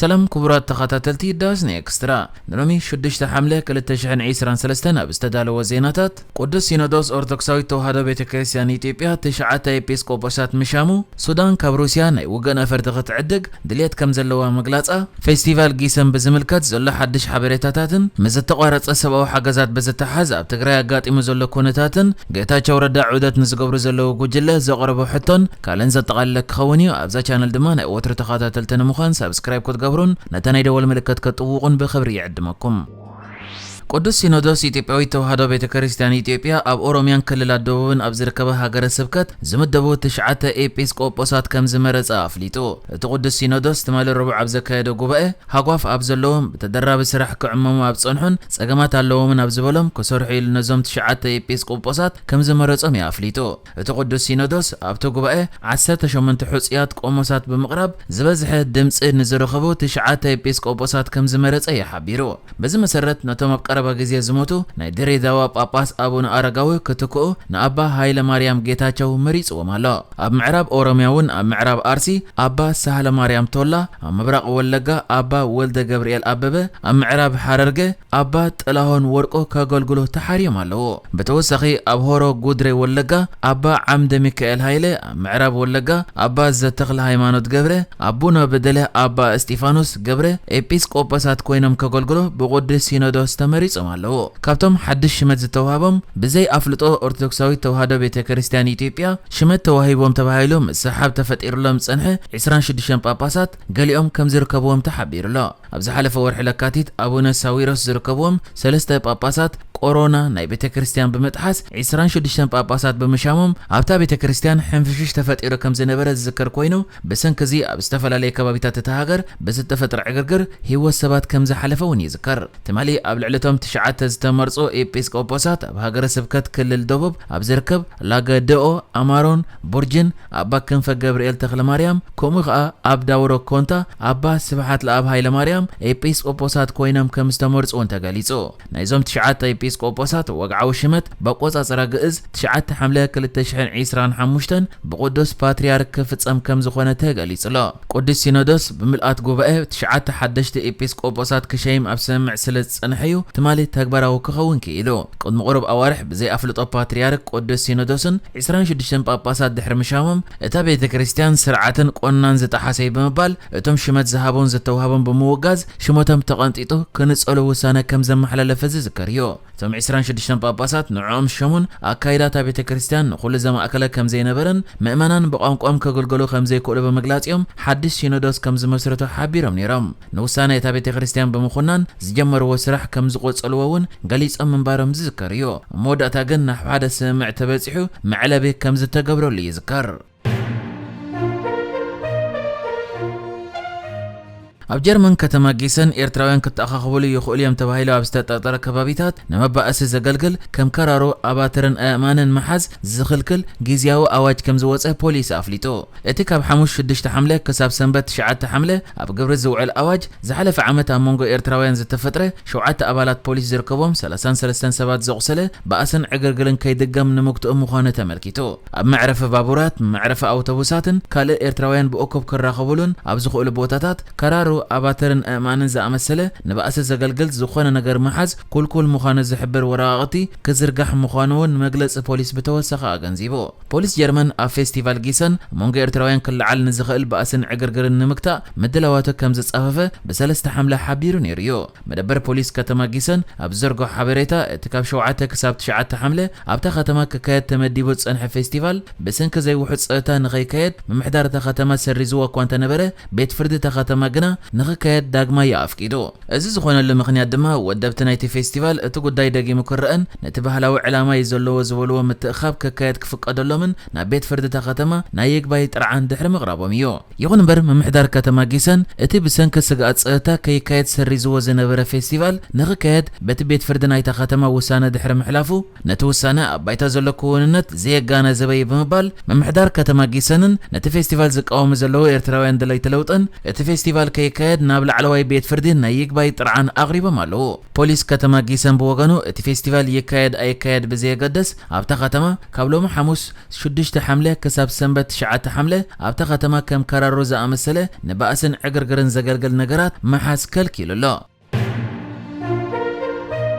ሰላም ክቡራት ተኸታተልቲ ዳስኒ ኤክስትራ፣ ንሎሚ ሽዱሽተ ሓምለ ክልተ ሽሕን ዕስራን ሰለስተን ኣብ ዝተዳለወ ዜናታት፣ ቅዱስ ሲኖዶስ ኦርቶዶክሳዊት ተዋህዶ ቤተ ክርስቲያን ኢትዮጵያ ትሽዓተ ኤጲስቆጶሳት ምሻሙ፣ ሱዳን ካብ ሩስያ ናይ ውግእ ነፈርቲ ክትዕድግ ድልየት ከም ዘለዋ ምግላጻ፣ ፌስቲቫል ጊሰን ብዝምልከት ዘሎ ሓድሽ ሓበሬታታትን ምስ ዝተቋረጸ ሰብኣዊ ሓገዛት ብዝተሓዝ ኣብ ትግራይ ኣጋጢሙ ዘሎ ኩነታትን ጌታቸው ረዳ ዑደት ንዝገብሩ ዘለዉ ጉጅለ ዘቕረቦ ሕቶን ካልእን ዘጠቓለለ ክኸውን እዩ። ኣብዛ ቻነል ድማ ናይ ወትሩ ተኸታተልቲ ንምዃን ሳብስክራይብ ክትገብሩን ነታ ናይ ደወል ምልክት ከጥውቑን ብኽብሪ ይዕድመኩም። ቅዱስ ሲኖዶስ ኢትዮጵያዊት ተዋህዶ ቤተ ክርስቲያን ኢትዮጵያ ኣብ ኦሮሚያን ክልላት ደቡብን ኣብ ዝርከባ ሃገረ ስብከት ዝምደቡ ትሽዓተ ኤጲስቆጶሳት ከም ዝመረጸ ኣፍሊጡ። እቲ ቅዱስ ሲኖዶስ ትማሊ ረቡዕ ኣብ ዘካየዶ ጉባኤ፣ ሃጓፍ ኣብ ዘለዎም፣ ብተደራቢ ስራሕ ክዕመሙ ኣብ ዝጸንሑን ጸገማት ኣለዎምን ኣብ ዝበሎም ክሰርሑ ኢሉ ነዞም ትሽዓተ ኤጲስቆጶሳት ከም ዝመረጾም እዩ ኣፍሊጡ። እቲ ቅዱስ ሲኖዶስ ኣብቲ ጉባኤ ዓሰርተ ሸሞንተ ሕጹያት ቆሞሳት ብምቕራብ፣ ዝበዝሐ ድምጺ ንዝረኸቡ ትሽዓተ ኤጲስቆጶሳት ከም ዝመረጸ እዩ ሓቢሩ። በዚ መሰረት፣ ነቶም ኣብ ቀረባ ግዜ ዝሞቱ ናይ ድሬዳዋ ጳጳስ ኣቡነ ኣረጋዊ ክትክኡ ንኣባ ሃይለ ማርያም ጌታቸው መሪጽዎም ኣሎ። ኣብ ምዕራብ ኦሮሚያ እውን ኣብ ምዕራብ ኣርሲ ኣባ ሳህለ ማርያም ቶላ፣ ኣብ ምብራቕ ወለጋ ኣባ ወልደ ገብርኤል ኣበበ፣ ኣብ ምዕራብ ሓረርገ ኣባ ጥላሁን ወርቆ ከገልግሉ ተሓርዮም ኣለዉ። ብተወሳኺ ኣብ ሆሮ ጉድሬ ወለጋ ኣባ ዓምደ ሚካኤል ሃይለ፣ ኣብ ምዕራብ ወለጋ ኣባ ዘተኽለ ሃይማኖት ገብረ፣ ኣቡነ በደለ ኣባ እስጢፋኖስ ገብረ ኤጲስቆጶሳት ኮይኖም ከገልግሉ ብቅዱስ ሲኖዶስ ተመሪጾም ኣለዉ። ካብቶም ሓድሽ ሽመት ዝተዋህቦም ብዘይ ኣፍልጦ ኦርቶዶክሳዊት ተዋህዶ ቤተ ክርስቲያን ኢትዮጵያ ሽመት ተዋሂቦም ተባሂሉ ምስሕሓብ ተፈጢሩሎም ዝጸንሐ ዕስራን ሽዱሽተን ጳጳሳት ገሊኦም ከም ዝርከብዎም ተሓቢሩ ኣሎ። ኣብ ዝሓለፈ ወርሒ ለካቲት ኣቡነ ሳዊሮስ ዝርከብዎም ሰለስተ ጳጳሳት ቆሮና ናይ ቤተ ክርስቲያን ብምጥሓስ ዕስራን ሽዱሽተን ጳጳሳት ብምሻሞም ኣብታ ቤተ ክርስቲያን ሕንፍሽሽ ተፈጢሩ ከም ዝነበረ ዝዝከር ኮይኑ፣ ብሰንኪ እዚ ኣብ ዝተፈላለየ ከባቢታት እታ ሃገር ብዝተፈጥረ ዕግርግር ህይወት ሰባት ከም ዝሓለፈ እውን ይዝከር። ትማሊ ኣብ ልዕሊ እቶም ትሽዓተ ዝተመርጹ ኤጲስቆጶሳት ኣብ ሃገረ ስብከት ክልል ደቡብ ኣብ ዝርከብ ላገደኦ፣ ኣማሮን፣ ቡርጅን ኣባ ክንፈ ገብርኤል ተኽለ ማርያም፣ ከምኡ ኸኣ ኣብ ዳውሮ ኮንታ ኣባ ስብሓት ለኣብ ሃይለ ማርያም ኤጲስቆጶሳት ኮይኖም ከም ዝተመርጹ እውን ተገሊጹ። ናይዞም ትሽዓተ ኤጲስቆጶሳት ወግዓዊ ሽመት ብኣቆጻጽራ ግእዝ ትሽዓተ ሓምለ ክልተ ሽሕን ዕስራን ሓሙሽተን ብቅዱስ ፓትርያርክ ክፍጸም ከም ዝኾነ ተገሊጹ ኣሎ። ቅዱስ ሲኖዶስ ብምልኣት ጉባኤ ትሽዓተ ሓደሽቲ ኤጲስቆጶሳት ክሸይም ኣብ ስምምዕ ስለ ዝጸንሐ እዩ ትማሊ ተግባራዊ ክኸውን ክኢሉ። ቅድሚ ቁሩብ ኣዋርሕ ብዘይ ኣፍልጦ ፓትርያርክ ቅዱስ ሲኖዶስን ዕስራን ሽዱሽተን ጳጳሳት ድሕሪ ምሻሞም፣ እታ ቤተ ክርስቲያን ስርዓትን ቆናን ዝጠሓሰ እዩ ብምባል፣ እቶም ሽመት ዝሃቦን ዝተዋህቦም ብምውጋዝ፣ ሽመቶም ተቐንጢጡ ክንጸሉ ውሳነ ከም ዘመሓላለፈ ዝዝከር እዩ። እቶም ዕስራን ሽዱሽተን ጳጳሳት ንዕኦም ዝሸሙን ኣካይዳታ ቤተ ክርስቲያን ንኹሉ ዘማእከለ ከም ዘይነበረን ምእመናን ብቋንቋኦም ከገልገሉ ከም ዘይክእሉ ብምግላጽ እዮም ሓድሽ ሲኖዶስ ከም ዝመስርቱ ሓቢሮም ነይሮም። ንውሳነ እታ ቤተ ክርስቲያን ብምኹናን ዝጀመርዎ ስራሕ ከም ዝቆጸልዎ እውን ገሊጾም ምንባሮም ዝዝከር እዩ። ኣብ መወዳእታ ግን ናብ ሓደ ስምምዕ ተበጺሑ መዕለቢ ከም ዝተገብረሉ ይዝከር። ኣብ ጀርመን ከተማ ጊሰን ኤርትራውያን ክተኣኻኸብሉ ይኽእሉ እዮም ተባሂሉ ኣብ ዝተጠርጠረ ከባቢታት ንመባእሲ ዘገልግል ከም ከራሩ ኣባትርን ኣእማንን ምሓዝ ዝኽልክል ግዝያዊ ኣዋጅ ከም ዝወጸ ፖሊስ ኣፍሊጡ። እቲ ካብ ሓሙስ ሽዱሽተ ሓምለ ክሳብ ሰንበት ትሽዓተ ሓምለ ኣብ ግብሪ ዝውዕል ኣዋጅ ዝሓለፈ ዓመት ኣብ መንጎ ኤርትራውያን ዝተፈጥረ ሸውዓተ ኣባላት ፖሊስ ዝርከቦም ሰላሳን ሰለስተን ሰባት ዘቑሰለ ባእስን ዕግርግርን ከይድገም ንምግትኡ ምዃኑ ተመልኪቱ። ኣብ መዕረፊ ባቡራት፣ መዕረፊ ኣውቶቡሳትን ካልእ ኤርትራውያን ብእኩብ ክራኸቡሉን ኣብ ዝኽእሉ ቦታታት ከራሩ ኣባትርን ኣእማንን ዝኣመሰለ ንባእሲ ዘገልግል ዝኾነ ነገር ምሓዝ ኩልኩል ምዃኑ ዝሕብር ወረቓቕቲ ክዝርጋሕ ምዃኑ እውን መግለጺ ፖሊስ ብተወሳኺ ኣገንዚቡ። ፖሊስ ጀርመን ኣብ ፌስቲቫል ጊሰን መንጎ ኤርትራውያን ክለዓል ንዝኽእል ባእስን ዕግርግርን ንምግታእ ምድላዋቱ ከም ዝጻፈፈ ብሰለስተ ሓምለ ሓቢሩ ነይሩ እዩ። መደበር ፖሊስ ከተማ ጊሰን ኣብ ዝዘርግሖ ሓበሬታ፣ እቲ ካብ ሸውዓተ ክሳብ ትሽዓተ ሓምለ ኣብታ ከተማ ክካየድ ተመዲቡ ዝጸንሐ ፌስቲቫል ብሰንኪ ዘይውሑድ ጸጥታ ንኸይካየድ ምምሕዳር እታ ከተማ ሰሪዝዎ እኳ እንተነበረ፣ ቤት ፍርዲ እታ ከተማ ግና ንኽካየድ ዳግማይ እዩ ኣፍቂዱ። እዚ ዝኾነሉ ምኽንያት ድማ ወደብቲ ናይቲ ፌስቲቫል እቲ ጉዳይ ደጊሙ ክረኣን ነቲ ባህላዊ ዕላማ እዩ ዘለዎ ዝበልዎ ምትእኻብ ክካየድ ክፍቀደሎምን ናብ ቤት ፍርዲ እታ ከተማ ናይ ይግባይ ጥርዓን ድሕሪ ምቕራቦም እዩ። ይኹን እምበር ምምሕዳር ከተማ ጊሰን እቲ ብሰንኪ ስግኣት ጸጥታ ከይካየድ ሰሪዝዎ ዝነበረ ፌስቲቫል ንኽካየድ በቲ ቤት ፍርዲ ናይታ ከተማ ውሳነ ድሕሪ ምሕላፉ፣ ነቲ ውሳነ ኣብ ባይታ ዘሎ ክውንነት ዘየጋነዘበ እዩ ብምባል ምምሕዳር ከተማ ጊሰንን ነቲ ፌስቲቫል ዝቃወሙ ዘለዉ ኤርትራውያን ደለይቲ ለውጥን እቲ ፌስቲቫል ከይካ ክካየድ ናብ ላዕለዋይ ቤት ፍርዲ ናይ ይግባይ ጥርዓን ኣቕሪቦም ኣለዉ። ፖሊስ ከተማ ጊሰን ብወገኑ፣ እቲ ፌስቲቫል ይካየድ ኣይካየድ ብዘየገድስ፣ ኣብታ ከተማ ካብ ሎሚ ሓሙስ ሽዱሽተ ሓምለ ክሳብ ሰንበት ትሽዓተ ሓምለ ኣብታ ከተማ ከም ከራሮ ዝኣመሰለ ንባእስን ዕግርግርን ዘገልግል ነገራት ምሓዝ ከልኪሉ ኣሎ።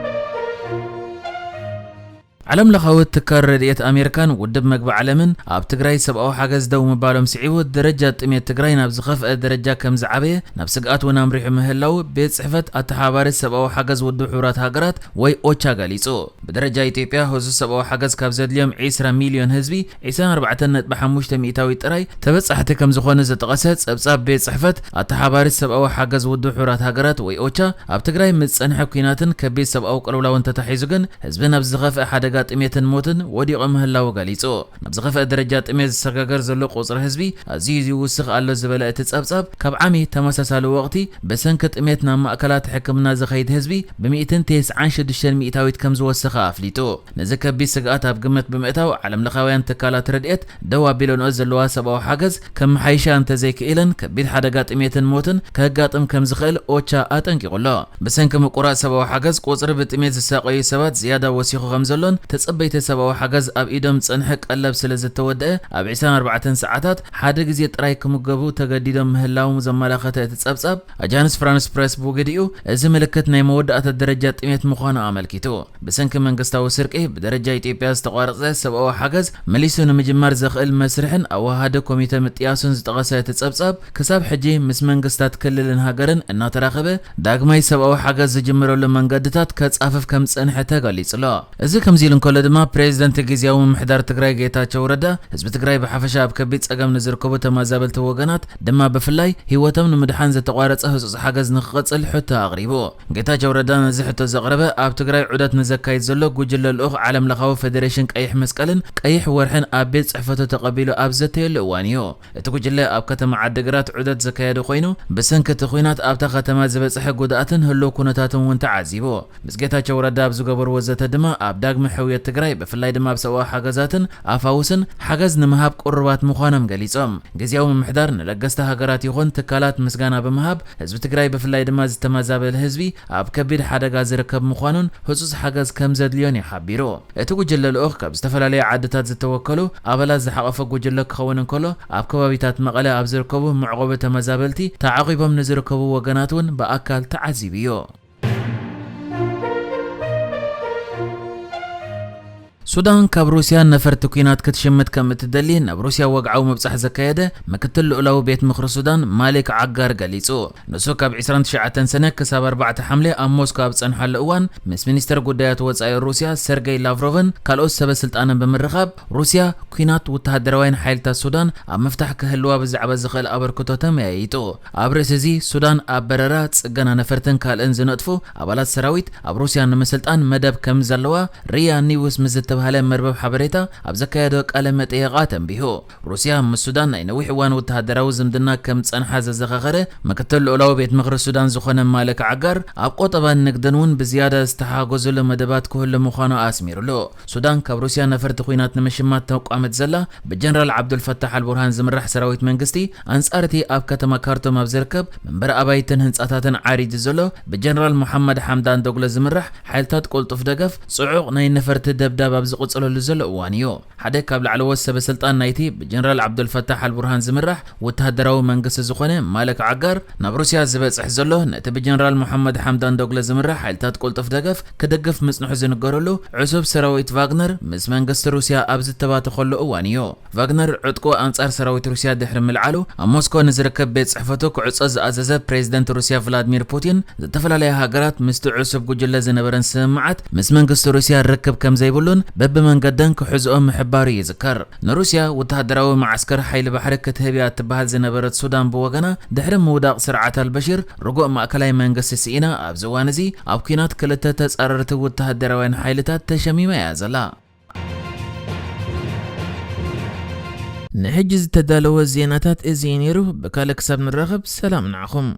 ዓለም ለኻዊ ትካል ረድኤት ኣሜሪካን ውድብ መግቢ ዓለምን ኣብ ትግራይ ሰብኣዊ ሓገዝ ደው ምባሎም ስዒቡ፣ ደረጃ ጥሜት ትግራይ ናብ ዝኸፍአ ደረጃ ከም ዝዓበየ፣ ናብ ስግኣት እውን ኣምሪሑ ምህላው ቤት ጽሕፈት ኣተሓባሪ ሰብኣዊ ሓገዝ ውድብ ሕቡራት ሃገራት ወይ ኦቻ ገሊጹ። ብደረጃ ኢትዮጵያ ህጹጽ ሰብኣዊ ሓገዝ ካብ ዘድልዮም ዒስራ ሚልዮን ህዝቢ፣ ዒስራን ኣርባዕተን ነጥቢ ሓሙሽተ ሚእታዊት ጥራይ ተበጻሕቲ ከም ዝኾኑ ዝጠቐሰ ጸብጻብ ቤት ጽሕፈት ኣተሓባሪ ሰብኣዊ ሓገዝ ውድብ ሕቡራት ሃገራት ወይ ኦቻ፣ ኣብ ትግራይ ምስ ጸንሐ ኲናትን ከቢድ ሰብኣዊ ቅልውላውን ተታሒዙ ግን ህዝቢ ናብ ዝኸፍአ ሓደጋ ጥሜትን ሞትን ወዲቑ ምህላዉ ገሊጹ። ናብ ዝኸፍአ ደረጃ ጥሜት ዝሰጋገር ዘሎ ቁጽሪ ህዝቢ ኣዝዩ ይውስኽ ኣሎ ዝበለ እቲ ጸብጻብ፣ ካብ ዓሚ ተመሳሳሊ ወቕቲ ብሰንኪ ጥሜት ናብ ማእከላት ሕክምና ዝኸይድ ህዝቢ ብሚእትን ተስዓን ሽዱሽተን ሚእታዊት ከም ዝወሰኸ ኣፍሊጡ። ነዚ ከቢድ ስግኣት ኣብ ግምት ብምእታው፣ ዓለምለኻውያን ትካላት ረድኤት ደው ኣቢለንኦ ዘለዋ ሰብኣዊ ሓገዝ ከመሓይሻ እንተዘይክኢለን፣ ከቢድ ሓደጋ ጥሜትን ሞትን ከጋጥም ከም ዝኽእል ኦቻ ኣጠንቂቑ ኣሎ። ብሰንኪ ምቁራጽ ሰብኣዊ ሓገዝ፣ ቁጽሪ ብጥሜት ዝሳቐዩ ሰባት ዝያዳ ወሲኹ ከም ዘሎን፣ ተጸበይቲ ሰብኣዊ ሓገዝ ኣብ ኢዶም ዝጸንሐ ቀለብ ስለ ዝተወደአ፣ ኣብ ዒስራን ኣርባዕተን ሰዓታት ሓደ ግዜ ጥራይ ክምገቡ ተገዲዶም ምህላዎም ዘመላኸተ እቲ ጸብጻብ፣ ኣጃንስ ፍራንስ ፕረስ ብወገዲኡ፣ እዚ ምልክት ናይ መወዳእታ ደረጃ ጥሜት ምዃኑ ኣመልኪቱ። ብሰንኪ መንግስታዊ ስርቂ፣ ብደረጃ ኢትዮጵያ ዝተቋረጸ ሰብኣዊ ሓገዝ መሊሱ ንምጅማር ዘኽእል መስርሕን ኣወሃሃዲ ኮሚተ ምጥያሱን ዝጠቐሰ እቲ ጸብጻብ፣ ክሳብ ሕጂ ምስ መንግስታት ክልልን ሃገርን እናተራኸበ ዳግማይ ሰብኣዊ ሓገዝ ዝጅምረሉ መንገድታት ከጻፍፍ ከም ዝጸንሐ ተገሊጹ ኣሎ። እዚ ከምዚ ኢሉ እንከሎ ድማ፣ ፕሬዚደንት ግዝያዊ ምምሕዳር ትግራይ ጌታቸው ረዳ፣ ህዝቢ ትግራይ ብሓፈሻ ኣብ ከቢድ ጸገም ንዝርከቡ ተመዛበልቲ ወገናት ድማ ብፍላይ ህይወቶም ንምድሓን ዝተቋረጸ ህጹጽ ሓገዝ ንክቕጽል ሕቶ ኣቕሪቡ። ጌታቸው ረዳ ነዚ ሕቶ ዘቕረበ፣ ኣብ ትግራይ ዑደት ንዘካይድ ዘሎ ጉጅለ ልኡኽ ዓለም ለኻዊ ፌዴሬሽን ቀይሕ መስቀልን ቀይሕ ወርሕን ኣብ ቤት ጽሕፈቱ ተቐቢሉ ኣብ ዘተየሉ እዋን እዩ። እቲ ጉጅለ ኣብ ከተማ ዓዲግራት ዑደት ዘካየደ ኮይኑ፣ ብሰንኪ እቲ ኲናት ኣብታ ከተማ ዝበጽሐ ጉድኣትን ህልው ኩነታትን እውን ተዓዚቡ። ምስ ጌታቸው ረዳ ኣብ ዝገበርዎ ዘተ ድማ፣ ኣብ ዳግመ ሕውየት ትግራይ፣ ብፍላይ ድማ ኣብ ሰብኣዊ ሓገዛትን ኣፋውስን ሓገዝ ንምሃብ ቅሩባት ምዃኖም ገሊጾም። ግዝያዊ ምምሕዳር ንለገስቲ ሃገራት ይኹን ትካላት ምስጋና ብምሃብ፣ ህዝቢ ትግራይ ብፍላይ ድማ ዝተመዛበለ ህዝቢ ኣብ ከቢድ ሓደጋ ዝርከብ ምዃኑን ህጹጽ ሓገዝ ከም ዘድልዮን እዩ ሓቢሩ። እቲ ጉጅለ ልኡኽ ካብ ዝተፈላለዩ ዓድታት ዝተወከሉ ኣባላት ዝሓቐፈ ጉጅለ ክኸውን እንከሎ፣ ኣብ ከባቢታት መቐለ ኣብ ዝርከቡ መዕቆቢ ተመዛበልቲ ተዓቒቦም ንዝርከቡ ወገናት እውን ብኣካል ተዓዚቡ እዩ። ሱዳን ካብ ሩስያ ነፈርቲ ኲናት ክትሽምት ከም እትደሊ ናብ ሩስያ ወግዓዊ ምብጻሕ ዘካየደ ምክትል ልኡላዊ ቤት ምኽሪ ሱዳን ማሊክ ዓጋር ገሊጹ። ንሱ ካብ ዒስራን ትሽዓተን ሰነ ክሳብ ኣርባዕተ ሓምለ ኣብ ሞስኮ ኣብ ዝጸንሓሉ እዋን ምስ ሚኒስተር ጉዳያት ወጻኢ ሩስያ ሰርገይ ላቭሮቭን ካልኦት ሰበ ስልጣንን ብምርኻብ፣ ሩስያ ኲናት ወተሃደራውያን ሓይልታት ሱዳን ኣብ ምፍታሕ ክህልዋ ብዛዕባ ዝኽእል ኣበርክቶ ተመያይጡ። ኣብ ርእሲ እዚ፣ ሱዳን ኣብ በረራ፣ ጽገና ነፈርትን ካልእን ዝነጥፉ ኣባላት ሰራዊት ኣብ ሩስያ ንምስልጣን መደብ ከም ዘለዋ ሪያ ኒውስ ምስ ዝተባህለ መርበብ ሓበሬታ ኣብ ዘካየዶ ቃለ መጠየቓ ተንቢሁ። ሩስያ ምስ ሱዳን ናይ ነዊሕ እዋን ወተሃደራዊ ዝምድና ከም ዝጸንሓ ዘዘኻኸረ ምክትል ልኡላዊ ቤት ምኽሪ ሱዳን ዝኾነ ማለክ ዓጋር፣ ኣብ ቆጠባን ንግድን እውን ብዝያዳ ዝተሓገዙሉ መደባት ክህሉ ምዃኑ ኣስሚሩሉ። ሱዳን ካብ ሩስያ ነፈርቲ ኲናት ንምሽማት ተቋመት ዘላ፣ ብጀነራል ዓብዱልፈታሕ ኣልቡርሃን ዝምራሕ ሰራዊት መንግስቲ፣ ኣንጻር እቲ ኣብ ከተማ ካርቱም ኣብ ዝርከብ መንበሪ ኣባይትን ህንጻታትን ዓሪዱ ዘሎ ብጀነራል ሙሓመድ ሓምዳን ዶግሎ ዝምራሕ ሓይልታት ቅልጡፍ ደገፍ፣ ጽዑቕ ናይ ነፈርቲ ደብዳብ ኣብ ዝቕጽለሉ ዘሎ እዋን እዩ። ሓደ ካብ ላዕለዎት ሰበ ስልጣን ናይቲ ብጀነራል ዓብዱልፈታሕ ኣልቡርሃን ዝምራሕ ወተሃደራዊ መንግስቲ ዝኾነ ማለክ ዓጋር፣ ናብ ሩስያ ዝበጽሕ ዘሎ ነቲ ብጀነራል ሙሓመድ ሓምዳን ዶግሎ ዝምራሕ ሓይልታት ቅልጡፍ ደገፍ ክድግፍ ምጽንሑ ዝንገረሉ ዕሱብ ሰራዊት ቫግነር ምስ መንግስቲ ሩስያ ኣብ ዝተባተኸሉ እዋን እዩ። ቫግነር ዕጥቁ ኣንጻር ሰራዊት ሩስያ ድሕሪ ምልዓሉ፣ ኣብ ሞስኮ ንዝርከብ ቤት ጽሕፈቱ ክዕጾ ዝኣዘዘ ፕሬዚደንት ሩስያ ቭላድሚር ፑቲን፣ ዝተፈላለያ ሃገራት ምስቲ ዕሱብ ጉጅለ ዝነበረን ስምምዓት ምስ መንግስቲ ሩስያ ርክብ ከም ዘይብሉን በብመንገደን ክሕዝኦ ምሕባሩ ይዝከር። ንሩስያ ወተሃደራዊ መዓስከር ሓይሊ ባሕሪ ክትህብ እያ እትበሃል ዝነበረት ሱዳን ብወገና፣ ድሕሪ ምውዳቕ ስርዓት ኣልበሽር ርጉእ ማእከላይ መንግስቲ ስኢና፣ ኣብዚ እዋን እዚ ኣብ ኲናት ክልተ ተጻረርቲ ወተሃደራውያን ሓይልታት ተሸሚማ እያ ዘላ። ንሕጂ ዝተዳለወ ዜናታት እዚ እዩ ነይሩ። ብካልእ ክሳብ ንራኸብ፣ ሰላም ንዓኹም።